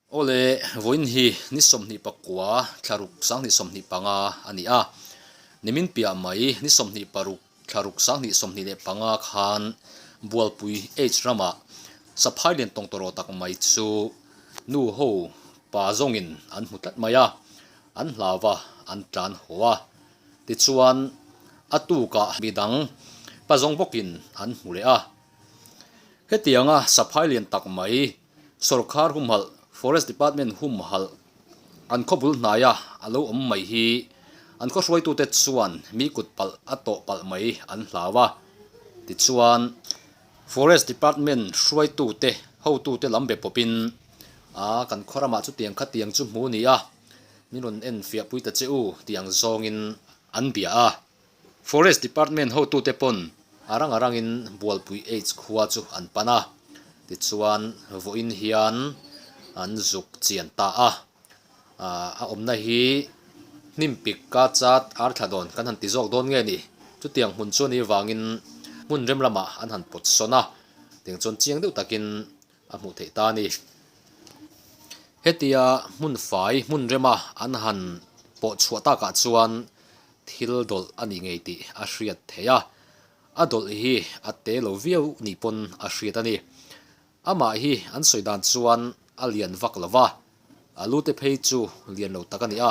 Awle, vawiin hi ni 29 thlaruk 2025 a ni a. Nimin piah mai ni 26 thlaruk 2025 khan Bualpui H ramah Saphai lian tawng tawraw tak mai chu nu ho pa zawngin an hmu tlat mai a, an hlau a, an tlan haw a. Tichuan, a tukah midang pa zawng bawkin an hmu leh a. Hetianga Saphai lian tak mai Sorkar humhalh, Forest Department humhalh an khaw bul hnaia a lo awm mai hi an khaw hruaitute chuan mi kut palh a tawh palh mai an hlau a. Tichuan, Forest Department hruaitute hotute lam be pawpin, A, kan khaw ramah chutiang khatiang chu hmu ni a, min rawn en fiahpui ta che u tih ang zawngin an bia a. Forest Department hotute pawn a rang a rangin Bualpui H khua chu an pan a, tichuan vawiin hian an zuk chian ta a. A awmna hi hnim pik ka chat ar thla dawn kan han ti zawk dawn nge ni? Chutiang hmun chu a nih vangin hmun rem lamah an han pawt sawn a, tiang chuan chiang deuh takin a hmuh theih ta a ni. Hetia hmun fai hmun rema an han pawh chhuah takah chuan thil dawlh a nih ngei tih a hriat theih a, a dawlh hi a te lo viau nih pawn a hriat a ni. Amah hi an sawi dan chuan a lian vak lo va, a lu te phei chu lian lo tak a ni a,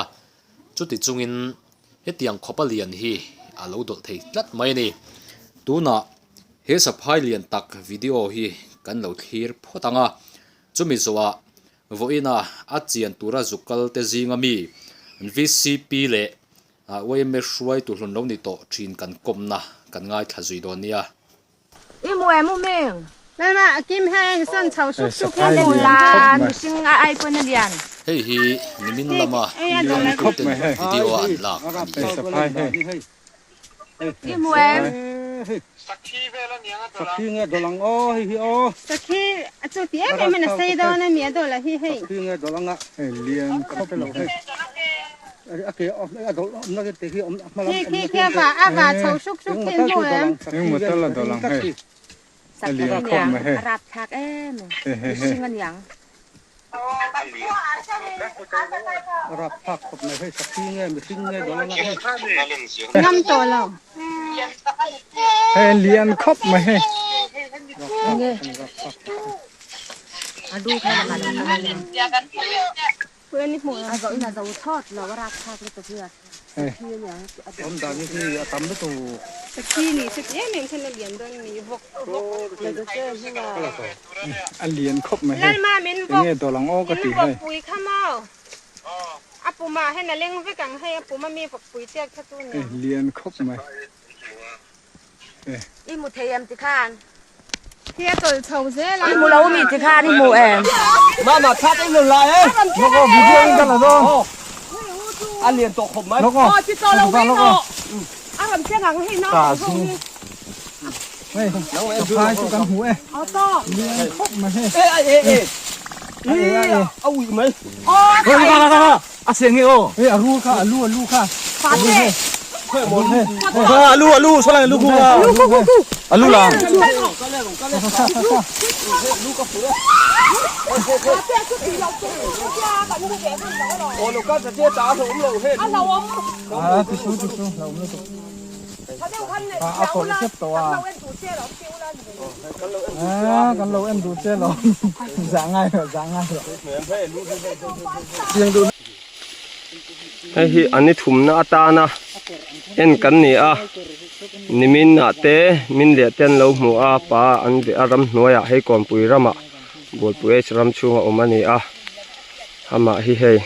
chuti chungin hetiang khawpa lian hi a lo dawlh thei tlat mai a ni. Tunah he saphai lian tak video hi kan lo thlir phawt ang a, chumi zawhah Vawiina a chian tura zuk kal te zinga mi VCP leh yma hruaitu hlun lo ni tawh thin kan kawmna kan ngaithla zui dawn nia. I mu em u ming? Lalma a kim heng sawn chho suk suk hian hei lian khawp mai. Mihring a ai pawn a lian. Hei hi nimin lama Liankhawpten video a an lak a ni e. I mu em? Sakhi vel a niang a dawlh a. Sakhi nge dawlh ang aw hei hi aw. Sakhi a chu ti em em in a sei dawn a mi a dawlh a hi hei. Sakhi nge dawlh ang a. Hei lian khawp lo hei. A ke a dawlh awmna te hi awm hma lam Khi khi khi a va a va chho suk suk khi mu em? Engmaw tal a dawlh ang hei. Sakhi a niang a rapthlak em mihring a niang. Rapthlak khawp mai hei sakhi nge mihring nge dawlh ang a hei. Ngam tawh lo. Hei lian khawp mai hei. Enge a lu kha la lo a zo in a zo thawt lo a rapthlak lutuk hi a. Awm dan hi hi a tam lutuk. Sakhi ni se ti em em khan a lian dawn mi vawk vawk. A lian khawp mai hei. Lalma min vawk. Enge dawlh ang aw ka ti hei. Min vawk pui kha maw. A pumah hian a leng vek ang hei a pum a mi vawk pui chiat kha chu nia. Lian khawp mai. I hmu thei em ti khan? Khi a tawlh chho zel a. I hmu lo mi ti khan i hmu em? Mama thla te in lai e. Lok aw video in kan la dawn. A lian tawh khawp mai. Lok aw. Aw chi tawh lo vek tawh. A rawn cheng ang hei nau Ka zu. Hei, saphai chu kan hmu e. Aw tawh. Lian khawp mai hei. E a e e. E a e. A uih mai. Aw kha. A seng nge aw. Hei a ru kha a lu a lu kha. Fa te. A lu a lu saw lai a lu khu a. Lu khu khu khu. A lu lang. A ti su ti su lo awm lutuk. A a kawlh hrep tawh a. A kan lo en duh che lo. Zah ngai rawh zah ngai rawh. Chiang duh. Hei hi an ni thumna atana en kan ni a nimin ah te min leh te an lo hmu a pa an veh a ramhnuaiah hei kawnpui ramah bualpui h ram chhunga awm a ni a amah hi hei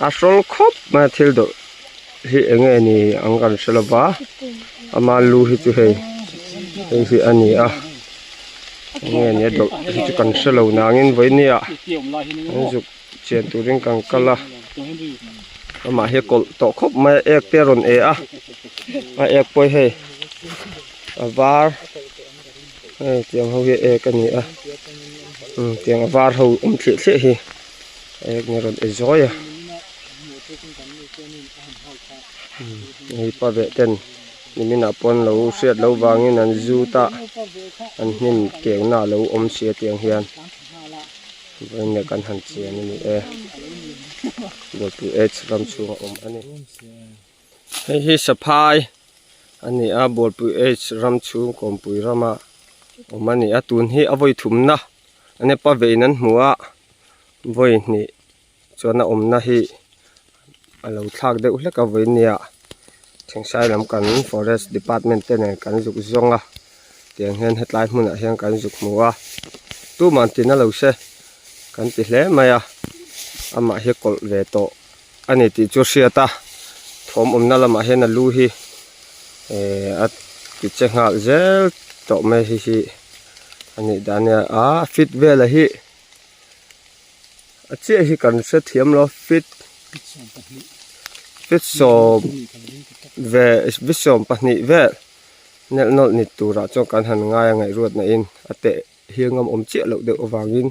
a hrawl khawp mai a thil dawrh hi eng nge ni ang kan hre lo va ama lu hi chu hei hei hi a ni a eng nge ni a dawlh hi chu kan hre lo nangin vawinia an zuk chian turin kan kal a amah hi a kawlh tawh khawp mai a ek te a rawn e a a ek pawh hei a var hei tiang ho hi a ek a ni a tiang a var ho awm thliah thliah hi a ek ni a rawn e zawi a hei pa veh ten niminah pawh an lo hriat loh vangin an zut a an hnim kengna a lo awm si a tiang hian. Vawiin leh kan han chian a ni e. Bualpui H ram chhunga awm a ni. Hei hi saphai a ni a, Bualpui H ram chhung kawmpui rama awm a ni a. Tun hi a vawi thumna a nia pa vein an hmu a, vawi hnih chuan a awmna hi a lo thlak deuh hlek a vawi nia Thingsai lam kan forest department te nen kan zuk zawng a tiang hian hetlai hmunah hian kan zuk hmu a tuman tina lo se kan ti hle mai a amah hi kawlh ve tawh a ni tih chu a hriat a thawm awmna lamah hian a lu hi ehh a ti che nghal zel tawh mai hei hi a nih dan a nia a fit vel a hi. A chiah hi kan hre thiam lo fit fit sawm ve fit 20 vel nelh nawlh ni turah chuan kan han ngai a ngaihruat na in a teh hiang a awm chiah loh deuh avangin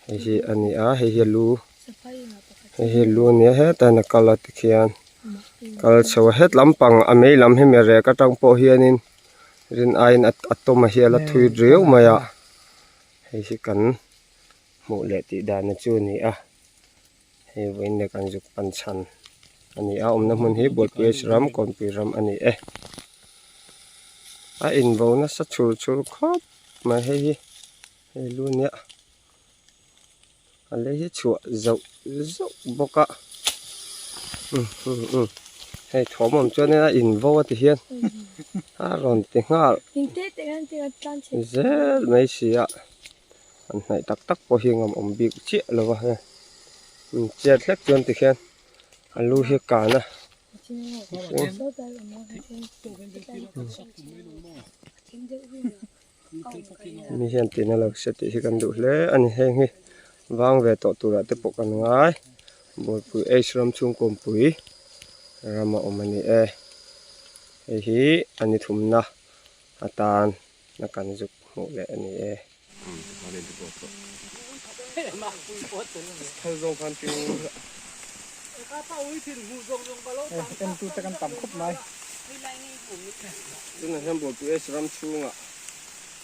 hei hi a ni a hei hi a lu hei hi a lu a nia hetah hian a kal a tikhian kal chho a het lampang a mei lam hemi rek atang pawh hianin rin aiin a tawm a hi a la thui riau mai a. Hei hi kan hmuh leh tih dan na chu a ni a, hei vawiin leh kan zuk pan chhan a ni a, awmna hmun hi Bualpuia's ram Kawnpui ram a ni e. A invo nasa chhur chhur khawp mai hei hi hei lu nia a lei hi chhuah zauh zauh bawk a um um um hei thawm awm chuan in a invo a ti hian a rawn ti nghal zel mai si a an hnaih tak tak pawh hi ngam awm bik chiah lo va hei um chet hlek chuan ti khian a lu hi a kan a. Mi hian tina lo se tih hi kan duh hle a ni heng hi vang ve tawh turah te pawh kan ngai Bualpui H ram chhung kawmpui ram a awm a ni e hei hi a ni thumna atan a kan zuk hmuh leh a ni e. Entute kan tam khawp mai. Tunah hian Bualpui H ram chhungah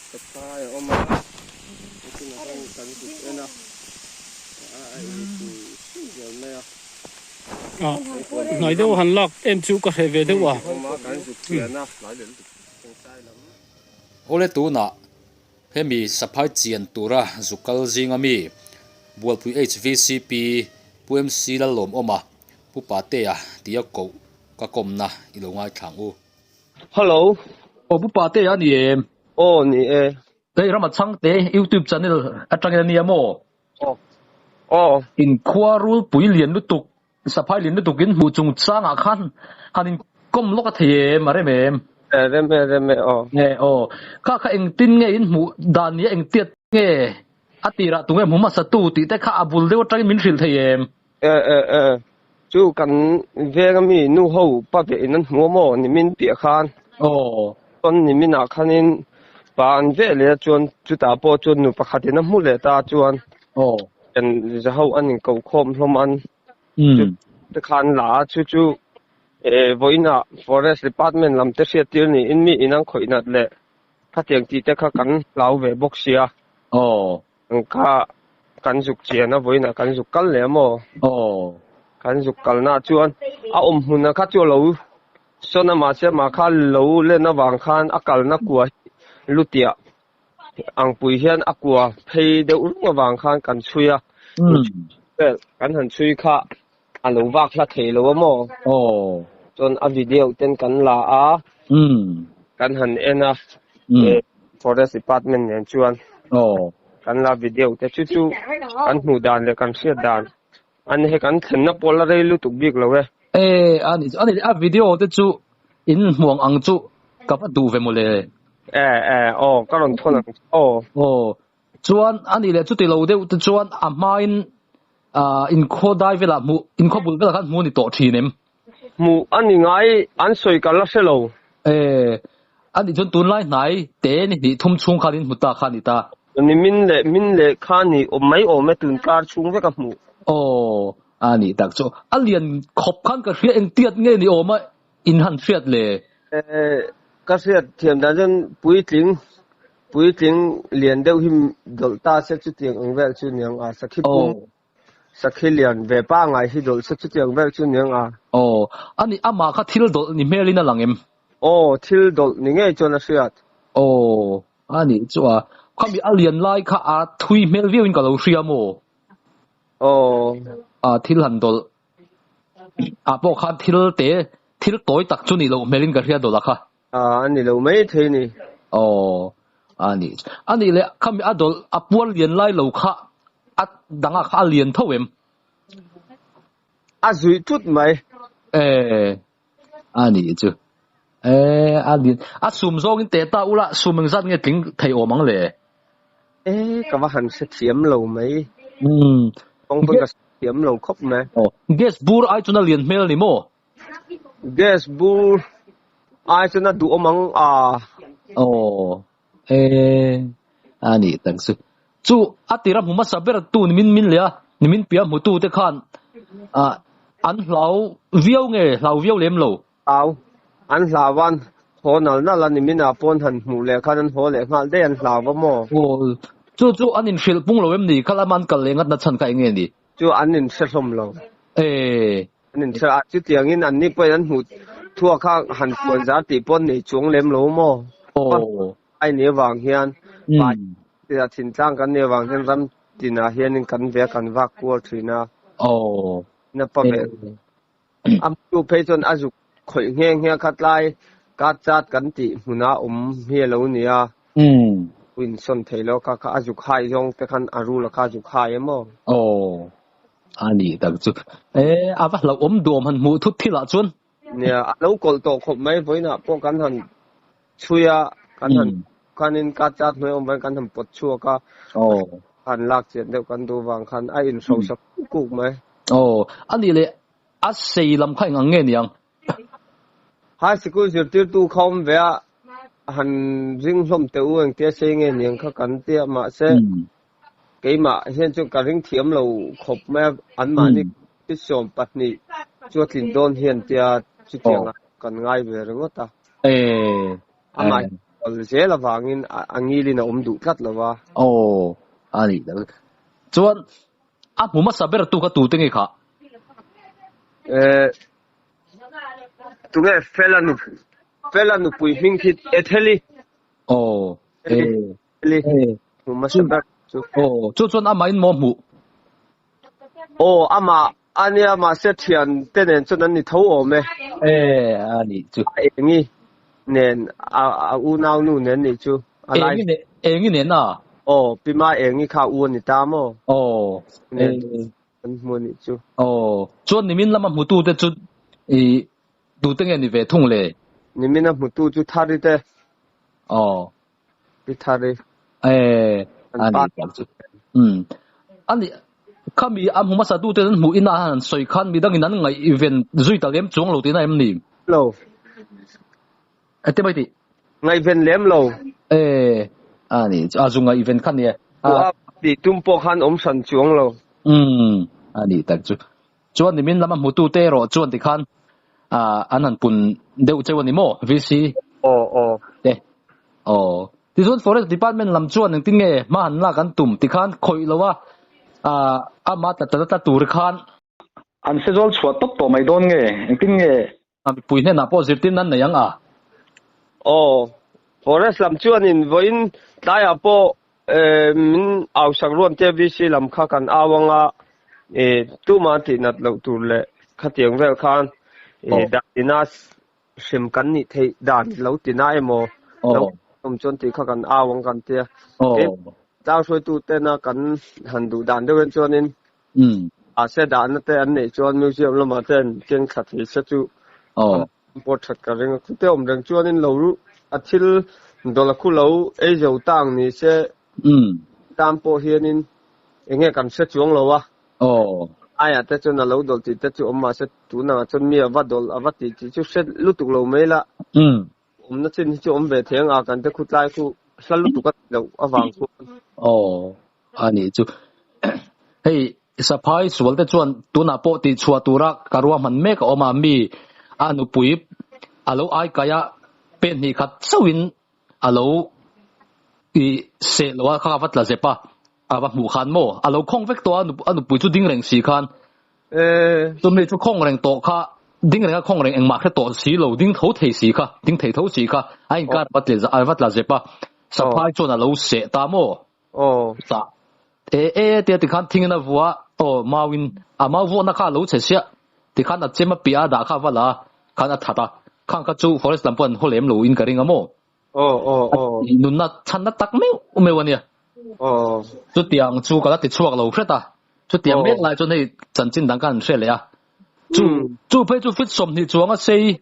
saphai a awm a, tunah hian kan zuk en a, a inti zel mai a. Hnai deuh han lak en chu ka hreh ve deuh a. Awm a kan zuk chian a. Awle tunah Hemi saphai chian tura zu kal zinga mi Bualpui HVCP Pu MC Lalawmawma, Pu Patea tia koh ka kawmna i lo ngaithlang u. Hello. Aw Pu Patea a ni em? Aw ni e. Hei Rama Chhangte YouTube channel atangin a nia maw? Aw. Aw. Inkhua rulpui lian lutuk Saphai lian lutuk in hmuh chung changah khan han in kawm lawk a thei em a rem em? E rem e rem e aw. Nge aw. Kha kha engtin nge in hmuh dan nia engtiat nge a tirah tunge hmu hmasa tu tih te kha a bul deuh atangin min hrilh thei em? E e e. Chu kan veng ami nu ho pa ve in an hmu a maw nimin piah khan. Aw. Chuan nimin ah khanin pa an veh leh a chuan chutah pawh chuan nu pakhat in a hmu leh ta chuan. Aw. Kan za ho an inko khawm hlawm an chu te khan la a chu chu eh vawiinah forest department lam te hriat tir niin mi in an khawih nat leh khatiang tih te kha kan hlau ve bawk sia. Aw. Kha kan zuk chian a vawiinah kan zuk kal leh a maw? Aw. Kan zuk kalna chuan a awm hmun a kha chu a lo sawn a mahse amah kha lo len avang khan a kalna kua hi lutiah Angpui hian a kua phei deuh rung avang khan kan chhui a, vel kan han chhui kha a lo vak hla thei lo a maw? Chuan a video ten kan la a, kan han en a, Forest Department nen chuan kan la video te chu chu kan hmuh dan leh kan hriat dan a ni hei kan thlenna pawh la rei lutuk bik lo e. E a ni a ni a video te chu in hmuang ang chu ka va duh ve mawle. E e aw ka rawn thawn ang che aw. Aw chuan a nih leh chuti lo deuh te chuan a hmain ah inkhaw dai velah hmuh inkhaw bul velah khan hmuh a ni tawh thin em? Hmuh a ni ngai an sawi ka la hre lo. E a nih chuan tunlai hnai te ni hnih thum chhung khan in hmu ta kha a ni ta. Ni min leh min leh kha ni awm mai awm e tun kar chhung vek a hmuh. Aw a nih tak chu a lian khawp khan ka hria engtiat nge ni awm a in han hriat le? E ka hriat thiam dan chuan puitling. Puitling lian deuh hi dawlh ta se chutiang ang vel chu niang a, sakhi pum sakhi lian ve pangai hi dawlh se chutiang vel chu niang a. Aw, ani amah kha thil dawlh ni hmelin a lang em? Aw, thil dawlh ni ngei chuan a hriat. Aw, ani chu a, khami a lian lai kha a thui hmel viauin ka lo hria maw? Aw. A thil han dawlh ah pawh khan thil te, thil tawi tak chu nih loh hmelin ka hria dawlh a kha. A a ni lo mai thei ni. Aw, a ni. A nih leh khami a dawlh a puar lian lai lo kha a dangah kha a lian tho em? A zuih thut mai. E, a nih chu. E, a lian. A sum zawngin teh ta ula sum engzat nge tling thei awm ang le? E, ka va han hre thiam lo mai. Umm. Kawng pawn ka hre thiam lo khawp mai. Aw, gas bur ai chuan a lian hmel ni maw? Gas bur ai chuan a duhawm ang a. Aw e a nih tak chu. Chu a tira hmu hmasa ber tu ni min min leh a, ni min piah hmu tu te khan ah an hlau viau nge hlau viau lem lo? Hlau an hlau a, haw nal nal a ni min ah pawn han hmuh leh khan an haw leh nghal daih an hlau a maw? Aw chu chu an inhrilh pung lo em ni? Khalam an kal leh ngat na chhan kha eng nge ni? Chu an inhre hlawm lo. E. An inhre a, chutiangin anni pawhin an hmuh thuak kha han puan zar tih pawh an nei chuang lem lo maw? Aw. Ai nih avang hian pa tina thintlang kan nih avang hian ram tinah hianin kan ve a, kan vak kual thin a. Aw. Na pa ve. A hmutu phei chuan a zuk khawih nghe nghe kha tlai kat chat kan tih hmuna awm hi a lo ni a. Insawn thei lo kha kha a zuk hai zawng te khan a rul a kha a zuk hai em aw. Aw, a nih tak chu. E, a va hlauhawm duam han hmuh thut thil ah chuan. Nia, a lo kawlh tawh khawp mai vawiinah pawh kan han chhui a, kan han khanin kat chat hnuai awm vangin kan han pawt chhuak a. Aw. Han lak chian deuh kan duh vang khan a inhrosa kuk kuk mai. Aw, a nih leh a sei lam kha eng ang nge niang? High Sikul zirtirtu kha awm ve a, han ring hlawm teh u engtia sei nge niang kha kan ti a, mahse keimah hian chuan ka ring thiam lo khawp mai a, anmahni 12 chu a tlin dawn hian tia chutiang ah kan ngai ve ringawt a. Amah hi kal zel avangin a ngilin a awm duh tlat lo va. Aw, a nih tak. Chuan a hmu hmasa ber tu kha tute nge khah? Eh, tunge Fela nu Fela nupui hming khi Etheli. Aw, eh. Etheli. Hmu hmasa ber chu. Aw, chu chuan amahin maw hmuh? Aw, amah ania mahse thian te nen chuan an ni tho awm e. Eh, a nih chu. A engi nen a a unau nu nen nih chu. A lai. Engi nen engi nen a? Aw, Pima engi kha u a ni ta maw? Aw, nen. An hmu anih chu. Aw, chuan nimin lama hmutu te chu i tute nge ni ve thung le? Nimin a hmutu chu Thari te. Aw. Pi Thari. E, a ni tak chu. Um. Ani khami a hmu hmasa tu te an hmuh ina han sawi khan midangin an ngaihven zui ta lem chuang lo tihna em ni? Lo. Ete mai tih? Ngaihven lem lo. E, a ni chu, a zu ngaihven kha nia. A tih tum pawh khan awm hran chuang lo. Umm, a nih tak chu. Chuan nimin lama hmutute erawh chuan tikhan an han pun deuh cheu a ni maw, VC? Aw, aw. Te, aw. Tichuan Forest Department lam chuan engtin nge hma han lak an tum tikhan khawih lo a, ama tla tla tla tur khan. An sezawl chhuah tawp tawh mai dawn nge? Engtin nge? A mipui hnenah pawh zirtir nan nei ang a. Aw, Forest lam chuanin vawiin tlaiah pawh min au sak ruam te VC lam kha kan au ang a, tuma tih nat loh tur leh khatiang vel khan dan ina hrem kan nih theih dan lo ti na emaw lo awm chuan tih kha kan au ang kan tia. Tlang hruaitu tena kan han duh dan deuh en chuanin Mahse dahna te an neih chuan museum lamah te an keng thla thei se chu an pawt that ka ring a. Khute awm reng chuanin lo a thil dawlh a khu lo ei zo ta ang ni se tan pawh hianin eng nge kan hre chuang lo a. Aiah te chuan a lo dawlh tih te chu awm mahse tunah chuan mi a va dawlh a va tih tih chu hre lutuk lo mai la. Awmna chin hi chu awm ve thei ang a, kan te khu tlai khu hla lutuk a tih loh avang chuan. Aw, a nih chu. Hei, Saphai sual te chuan tunah pawh tih chhuah tura ka ruahman mek a awm a, mi a nupui a lo ai kai a, pen hnih khat chauhin a lo. I seh lo a kha a va tla zep a, a va hmuh khan maw a lo khawng vek tawh a, a nupui chu ding reng si khan chumi chu khawng reng tawh kha ding reng a khawng reng engmah hre tawh si lo ding tho thei si kha ding thei tho si kha a inkar a va tle a va tla zep a, saphai chuan a lo seh ta maw chutah e e tia tikhan thingin a vua aw mauin a mau vuahna kha a lo chhe siah tikhan a chem a piah a dah kha a va la a khan a that a, khang kha chu forest lam pawh an haw lem lo in ka ring a maw. Aw aw aw. Nunna chhanna tak meuh meuh a nia. Aw. Chutiang chu ka la ti chhuak lo hret a. Chutiang mek lai chuan hei chanchin dang ka han hre leh a. Chu chu phei chu fit 20 chuang a sei.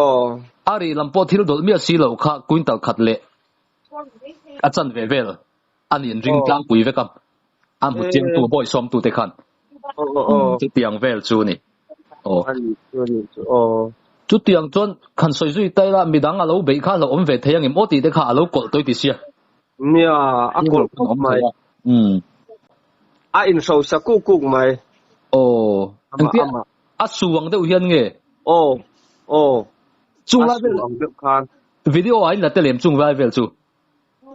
Aw. A rih lam pawh thil dawlh miah si lo kha quintal khat leh a chan ve vel a nih an ring tlangpui vek a. A hmu chiangtu bawihsawmtu te khan. Chutiang vel chu a ni. Aw. Chutiang chuan khan sawi zui ta ila midang a lo beih kha a lo awm ve thei angem aw tih te kha a lo kawlh tawih ti sia. Nia, a kawlh khawp mai. A inhrosa kuk kuk mai. Aw. Engtia a su ang deuh hian nge? Aw. Aw. Chung lai vel. A su ang deuh khan. Video ah in la tel em chung lai vel chu?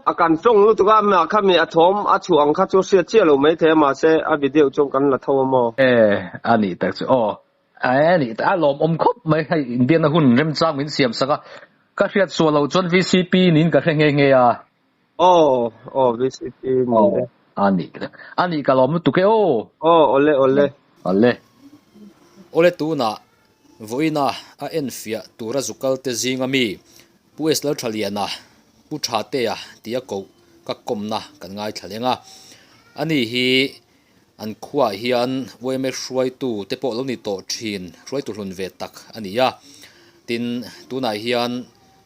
A kan tawng lutuk a, mah kha mi a thawm a chhuah ang kha chu hriat chiah lo maithei a, mahse a video chuan kan la tho a maw? E, a nih tak chu aw. A nih tak, a lawmawm khawp mai hei inbiakna hun remchang min siam sak a, ka hriat suah lo chuan VCP niin ka hre nghe nghe a. Aw, aw VCP ni e. A nih tak, a nih ka lawm lutuk e aw. Aw, awle awle. Awle. Awle tunah vawiina a enfiah tura zukal te zinga mi Pu S. Lalthaliana, Pu Thatea tia koh ka kawmna kan ngaithla leng a. Ani hi an khuaah hian yma hruaitu te pawh lo ni tawh thin, hruaitu hlun ve tak a ni a. Tin, tunah hian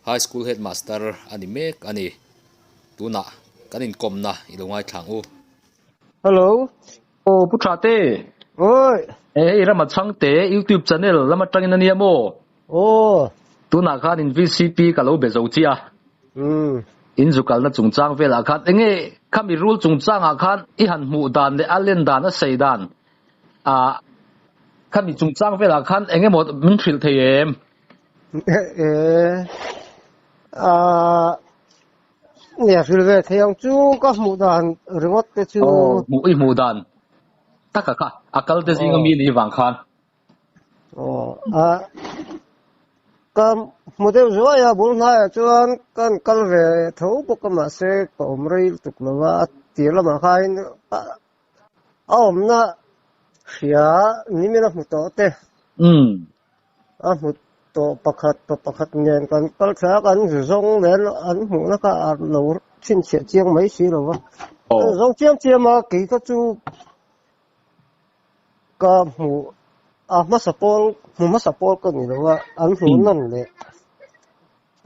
High School Headmaster a ni mek a ni. Tunah kan inkawmna i lo ngaithla ang u. Hello. Aw Pu Thate. Oi. E hei Rama Chhangte YouTube channel lam atangin a nia maw? Aw. Tunah khan in VCP ka lo be zo chiah a. Umm. In zu kalna chungchang velah khan enge khami rul chungchangah khan i han hmuh dan leh a len dan a sei dan ah khami chungchang velah khan enge maw min hrilh thei em? E ah nia hrilh ve thei ang chu ka hmuh dan ringawt te chu. Aw hmuh i hmuh dan taka kha a kal te zinga mi ni vang khan. Aw a ka hmu deuh zuai a bul hnaiah chuan kan kal ve tho bawk a mahse ka awm rei lutuk lo a a tir lamah khain a awmna hria nimin a hmu tawh te a hmu tawh pakhat pa pakhat nen kan kal thla a kan zawng nen an hmuhna kha a lo chhinchhiah chiang mai si lo va zawng chiam chiam a kei kha chu. Ka hmu a hmasa pawl hmu hmasa pawl ka ni lo a an hmuh nawn leh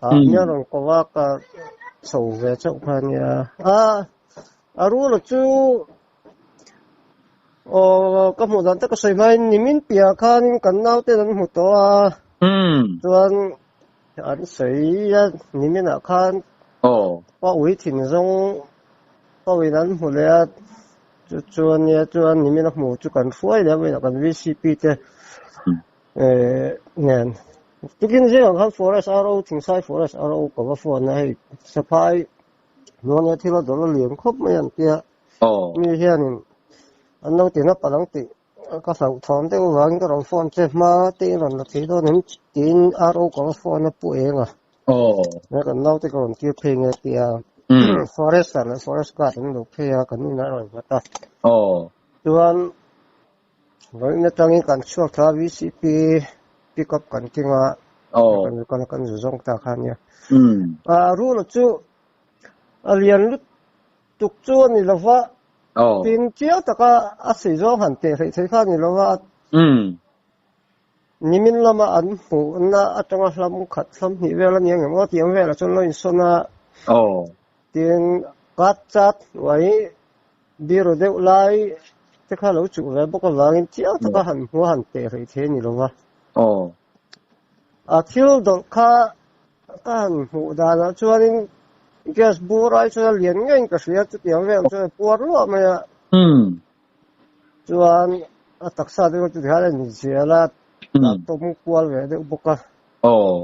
a nia rawn ko a ka chho ve chauh kha ania a a rula chu aw ka hmuh dan te ka sawi hmain nimin piah khan kan naute an hmu tawh a chuan an sawi a niminah khan pa ui thin zawng pa uiin an hmu leh a. Chu chuan nia chuan nimin a hmu chu kan hruai leh a kan VCP te eh nen tukin zingah khan forest RO Thingsai forest RO ka va phone a hei saphai hnuaia thil a dawlh a lian khawp mai an tia mi hianin an lo tina palh ang tih ka hlauhthawm deuh avangin ka rawn phone che hma te in rawn la thei dawn em tiin RO ka va phone a pu eng a. Kan naute ka rawn tir phei nge tia forester leh forest guard an lo phei a kan inah rawn nghat a. Chuan vawiin atangin kan chhuak thla VCP pick up kan keng a kan kan kan zu zawng ta kha ania. A rula chu a lian lutuk chu a ni lova tin chiang taka a sei zawng han teh hleih theih kha a ni lova. Nimin lama an hmuhna atanga hlam khat hlam hnih vel a ni ang em aw tih ang velah chuan lo insawn a. Tin kat chat hnuai biru deuh lai te kha lo chuh ve bawk avangin chiang taka han hmu a han teh hrih thei a ni lo va. A thil dawlh kha ka han hmuh danah chuanin gas bur ai chuan a lian ngeiin ka hria chutiang velah chuan a puar luah mai a. Chuan a taksa te chu tihian a inzial a, a tawm kual ve deuh bawk a. Aw.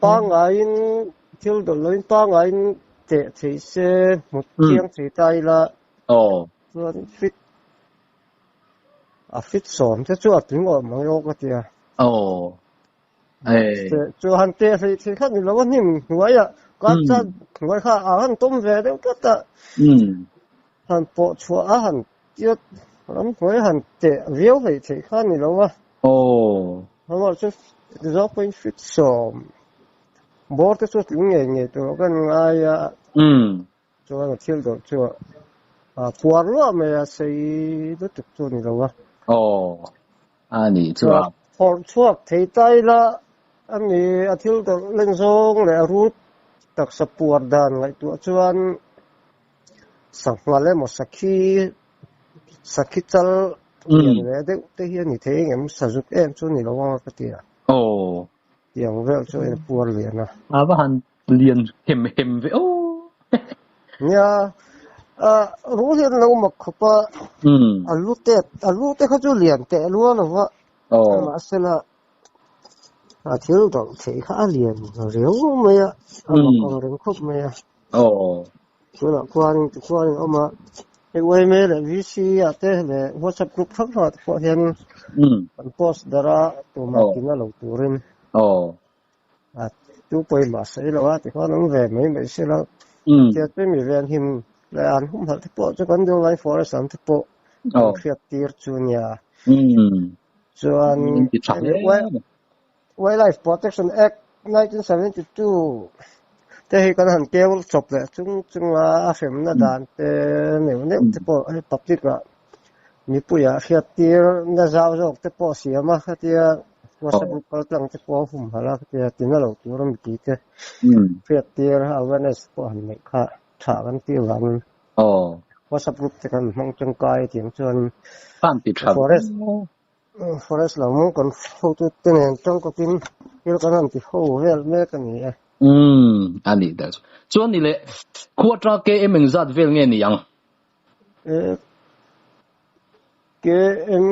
Pangaiin thil dawlh loin pangaiin teh thei se hmu chiang thei ta ila chuan fit a fit sawm te chu a tling awm ang emaw ka ti a. Chu han teh hlei thei kha ni lo a hnim hnuaiah ka chuan hnuai kha a han tawm ve deuh tlat a. Han pawh chhuah a han tiat ram hnuai han teh viau hlei thei kha ni lo a. Amah chu zero point six sawm bawr te chu tling ngei ngei tur kan ngai a. Chuan a thil dawrh chu a puar luah mai a, sei lutuk chu a ni lo a. Aw, a nih chu a. Phawrh chhuak thei ta ila a ni, a thil dawrh len zawng leh a rut taksa puar dan ngaihtuah chuan sanghal emaw sakhi, sakhi chal lian ve deuh te hi a ni thei engem sazuk em chu a ni lo ang a ka ti a. Aw. Tiang vel chu a inpuar lian a. A va han lian hem hem ve aw. Nia, rul hian lo mak khawp a, a lu te, a lu te kha chu lian teh lua lo va, mahsela a thil dawlh theih kha a lian riau mai a, a mak ang reng khawp mai a. Tunah khuanin tikhuanin a awm a, hei yma leh VC ah te leh WhatsApp group hrang hrangah te pawh hian kan post darh a, tumah tina lo turin. A tu pawimawh sawi lo a tikhuan awm ve mai mai se la tiat pawh mi ven him leh an humhalh te pawh chu kan duh lai forest lam te pawh an hriat tir chu nia chuan Wildlife Protection Act 1972 te hi kan han keu chawp leh chung chunga a hremna dan te neuh neuh te pawh hei public ah mipuiah hriat tir na zau zawk te pawh siam a khatia WhatsApp group kal tlang te pawh a humhalh a khatia tina lo tur a mipui te hriat tir awareness pawh han neih kha tha kan tih avangin WhatsApp group te kan hmang tangkai tiang chuan forest forest lam kan hotu te nen tangkawpin thil kan han ti ho vel mek a ni e. Umm a nih dah chu. Chuan ni leh khua atanga KM engzat vel nge ni ang? KM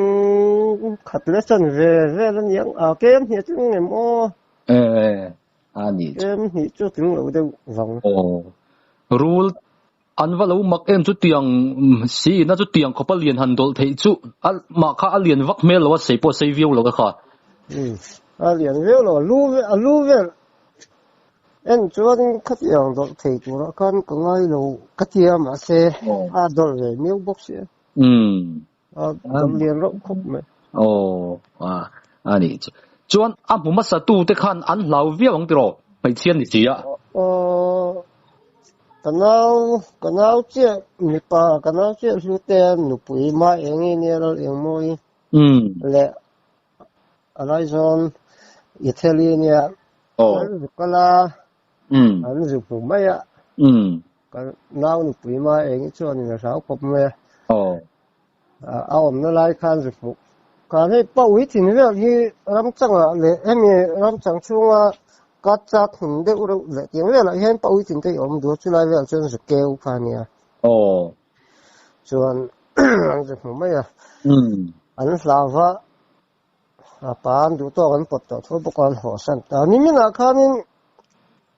khat leh chan ve vel a niang a KM hnih chu ngem aw. A nih chu. KM hnih chu tling lo deuh vang. Aw rul an va lo mak em chu tiang si ina chu tiang khawpa lian han dawlh theih chu a mah kha a lian vak hmel lo a sei pawh a sei viau lo a kha. A lian viau lo a lu a lu vel En chuan khatiang dawlh thei turah khan ka ngai lo ka ti a, mahse a dawlh ve miau bawk si a. A dawlh lian reuh khawp mai. Aw, a nih chu. Chuan a hmu hmasa tu te khan an hlau viau ang tiraw? Hmeichhia ni si a. Aw, ka nau, ka nau chiah mipa, ka nau chiah hlu te nupui mah eng nge nia lal eng mawi leh A lai zawn i theli nia an zu kal a, an zu hmu mai a, ka nau nupui ma eng hi chuanin a hlau khawp mai a, a awmna lai khan zu hmuh khan hei pawi thin vel hi ramchangah leh hemi ramchang chhunga ka chak hmun deuh reuh leh tiang velah hian pawi thin te hi a awm duh a, chulai velah chuan zu keu kha a nia. Chuan an zu hmu mai a, an hlau va, a pa an duh tawk an pawt tawh tho bawk a, an haw san ta. Niminah khanin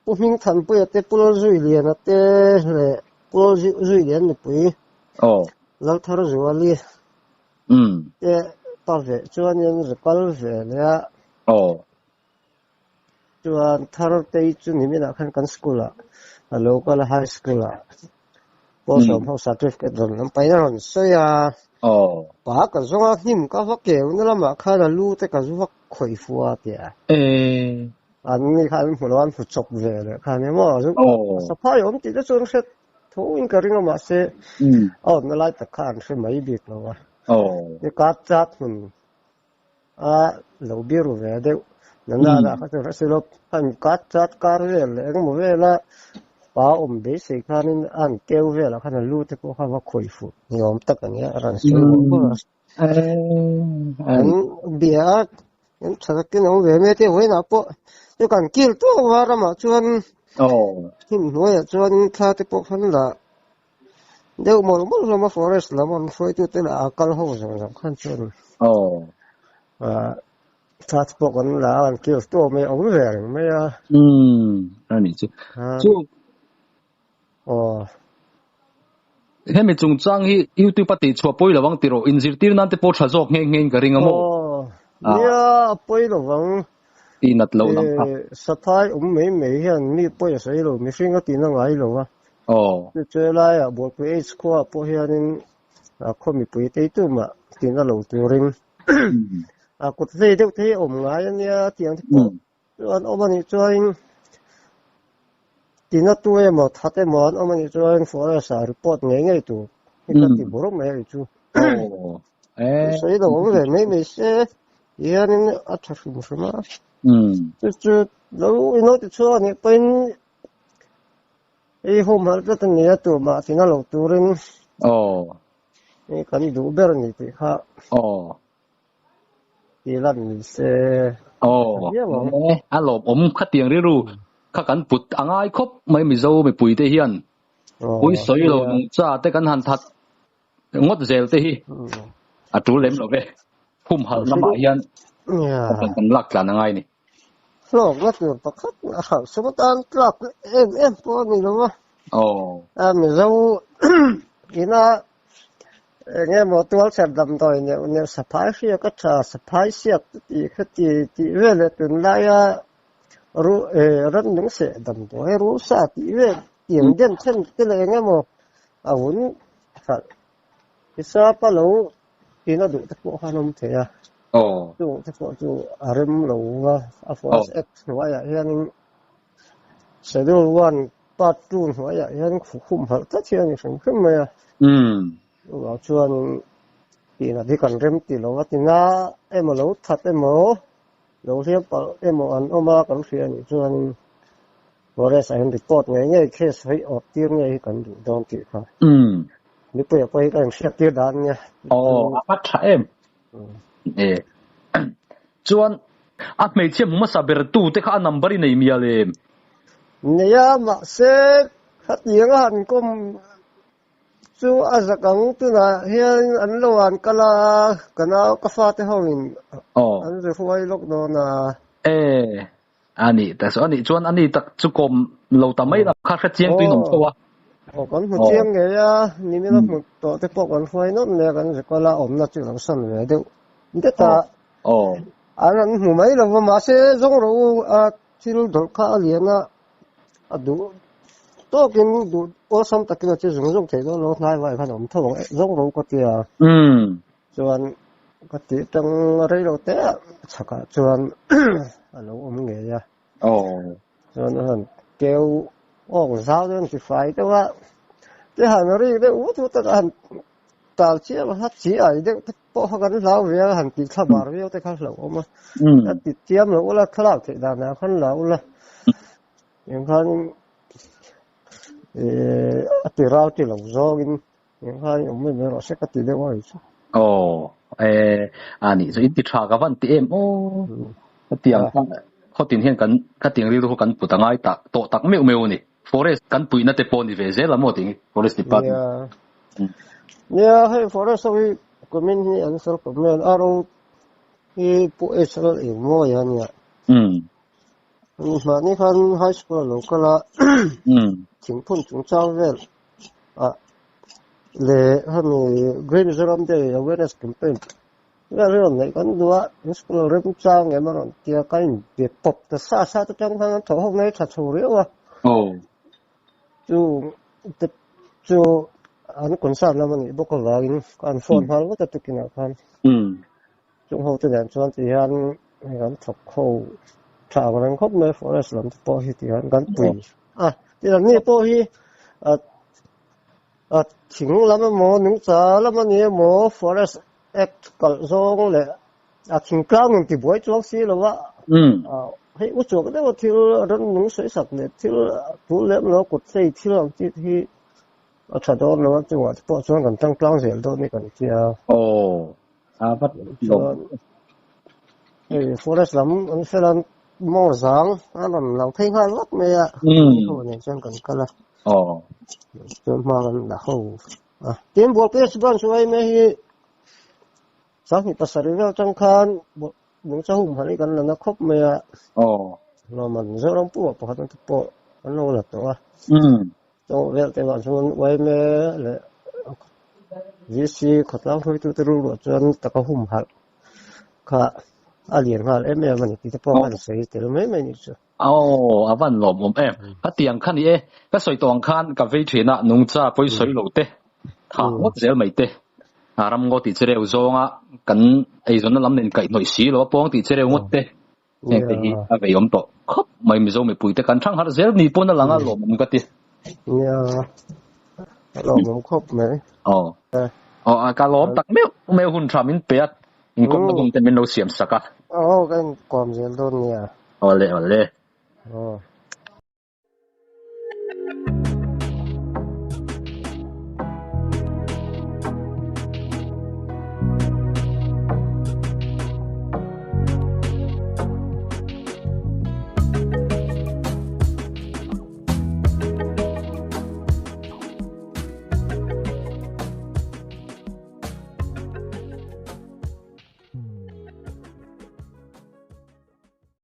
Pu Hmingthanpuia te, Pu Lalzuiliana te leh Pu Lalzuilian nupui Laltharzuali te pa veh chuanin zu kal ve leh a. Chuan Thartei chu niminah khan kan school ah a lo kal a, high school ah pawl sawm ho certificate rawn lam pahin a rawn sawi a, pa ka zawng a hnim ka va keu na lamah khan a lu te ka zu va khawih fu a ti a. An ni khan an hmu lo a, an hmu chawp ve leh kha nia maw, zu saphai awm tih te chu an hre tho in ka ring a mahse a awmna lai tak kha an hre mai bik lo a. Ni kar chat hmun a lo biru ve deuh nana lah kha chu hre si lo an kat chat kar vel leh engemaw vela pa awm beisei khanin a han keu velah khan a lu te pawh kha va khawih fuh ni awm tak a nia a rawn sawi vawh vawh a an bia a an tha takin awm ve mai te vawiinah pawh chu kan kil tawk va ramah chuan hnim hnuaiah chuan thla te pawh khan la Deuh mawlh mawlh hlawm a forest lam an hruaitute lah a kal ho zawng zawng khan chuan thla te pawh kan la a an kil tawh mai a awm ve reng mai a. Umm a nih chu. Chu Aw. Hemi chungchang hi YouTube a tihchhuah pawi lo ang tiraw? Inzirtir nan te pawh tha zawk nghe nghe in ka ring a maw? Aw, nia a pawi lo vang. Tih nat loh lam kha. Saphai awm mai mai hian mi pawi a sawi lo, mihring a tihna ngai lo a. Aw. Chu chu helaiah Bualpui H khuaah pawh hianin khaw mipui teitu mah tihna lo turin a kut vei deuh te hi a awm ngai a nia tiang te pawh Chu an awm a nih chuan tina tu emaw that emaw an awm a nih chuan forest ah report ngei ngei tur hi ka ti bur mai a nih chu. Sawi lo awm ve mai mai se hianin a tha hrim hrim a. Chu chu lo ino ti chhuak a nih pawhin hei home harh tlat a ni a tumah tina lo turin hei kan duh ber a ni tih kha. Ti lan ni se. Aw, a lawmawm khatiang rilru kha kan put a ngai khawp mai Mizo mipui te hian. Pui sawi lo nungcha te kan han that ngawt zel te hi a tul lem lo ve. Humhalh lamah hian kan lak tlan a ngai ni. Hlawkna tur pakhat a hralh sum atan tlak em em pawh a ni lo a. Aw. Mizo ina Eng emaw tualchher damdawi neuh neuh saphai hriak a tha, saphai siak te tih kha ti tih vel leh tunlaia ru eh rannung seh damdawi rusa tih vel tiang den then te leh eng emaw a vun hralh hisapa lo tina duh te pawh khan awm thei a, chung te pawh chu a rem lo va, a forest act hnuaiah hianin Schedule one part 2 hnuaiah hian humhalh tlat hi a ni hrim hrim mai a. Chuvang chuanin tihna hi kan rem ti lo a, tina emaw lo that emaw lo hliam palh emaw an awm a kan hria anih chuanin forest ah hian report ngei ngei case hi awp tir ngei hi kan duh dawn tih kha mipuia pawh hi ka inhriat tir dan nia. Aw a va tha em. E chuan a hmeichhia hmu hmasa ber tu te kha a number i nei mial em? Nei a mahse khatiang a han kawm Chu a zak ang tunah hian an lo an kal a, ka nau ka fate ho in an ri huai lawk dawn a. E, a nih tak chu, a nih chuan a ni tak chu kawm lo ta mai lam kha hre chiang tuin awm tho a. Aw, kan hmu chiang ngei a, nimin a hmu tawh te pawh kan hruai nawlh mai a, kan ri kual a, awmna chu lo san ve deuh det a. An an hmu mai lo va, mahse zawng rawh u a thil dawlh kha a lian a, A duh tawkin duh awlsam takin a che zung zung thei dawn lo hnai vai khan a awm tho ang eh zawng ro ka ti a. Chuan ka tih tang rei lo te ah chhakah chuan a lo awm ngei a. Chuan a han keu awk zau deuh an ti fai deuh a. Te han ri deuh vut vut a han tal chiam a chi ai deuh te pawh kha kan hlau ve a han tih thla bar viau te kha hlauh awm a. A ti chiam lo ula thlalak theih dan ah khan la ula. Eng khan eh a ti ral ti lo zawngin eng khan awm mai mai rawh se ka ti deuh a chu. Aw eh a nih chu in ti tha ka van ti em aw. Khatiang khawtin hian kan khatiang rilru kha kan put a ngai tak tawh tak meuh meuh a ni. Forest kan puihna te pawh ni ve zel a maw tih hi Forest Department. Nia. Nia hei Forest ho hi kumin hi an fel khawp mai a, RO hi Pu HL Engmawi a nia. Mahni khan high school a lo kal a, thingphun chungchang vel ah leh hemi Green Mizoram Day Awareness Campaign Vel hi rawn neih kan duh a, in school remchang em a rawn ti a, ka inbe pawp ta sa sa te tang khan an thawh ho mai tha chho riau a. Chu te chu an concern lam a nih bawk avangin ka an phone nghal vut a tukinah khan. Chung ho te nen chuan ti hian hei kan thawk ho tha ang reng khawp mai forest lam te pawh hi ti hian kan pui a. Tin an ni pawh hi a thing lam emaw nungcha lam a ni emaw forest Act kalh zawng leh a thingtlang in tibuai chuang si lo a, hei u chuak deuh a thil rannung sawisak leh thil tul lem lo kut hlei thil ang chi te hi a tha dawn lo a, chungah te pawh chuan kan tangtlang zel dawn hi kan tia. Aw, a va Chuan hei forest lam an fel a maw zang a rawn lang phei nghal vak mai a, ho nen chuan kan kal a. Aw. Chuan hma kan la ho. Tin, Bualpui Branch yma hi 27 vel atang khan Lungcha humhalh hi kan la na khawp mai a. Aw. Lawman Mizoram pumah pakhat te pawh an lo la tawh a. Chawng vel te vang chuan yma leh VC khawtlang hruaitute rilruah chuan taka humhalh kha a lian nghal em em a ni tih te pawh kan sawi tel mai mai ni chu. Aw, a van lawmawm em. Ka tiang kha ni e, ka sawi tawh ang khan ka vei thin a, nungcha pawi sawi lo te, thah ngawt zel mai te, ram ngaw tih che reu zawnga kan eizawnna lam nen kaihhnawih si lo a pawng tih che reu ngawt te, heng te hi a vei awm tawh khawp mai Mizo mipui te kan thang harh zel ni pawn a lang a lawmawm ka ti. Nia, a lawmawm khawp mai. Aw, aw ka lawm tak meuh meuh hun tha min pe a, inkawmna hun te min lo siam sak a. Aw, ka inkawm zel dawn nia. Awle awle. Aw.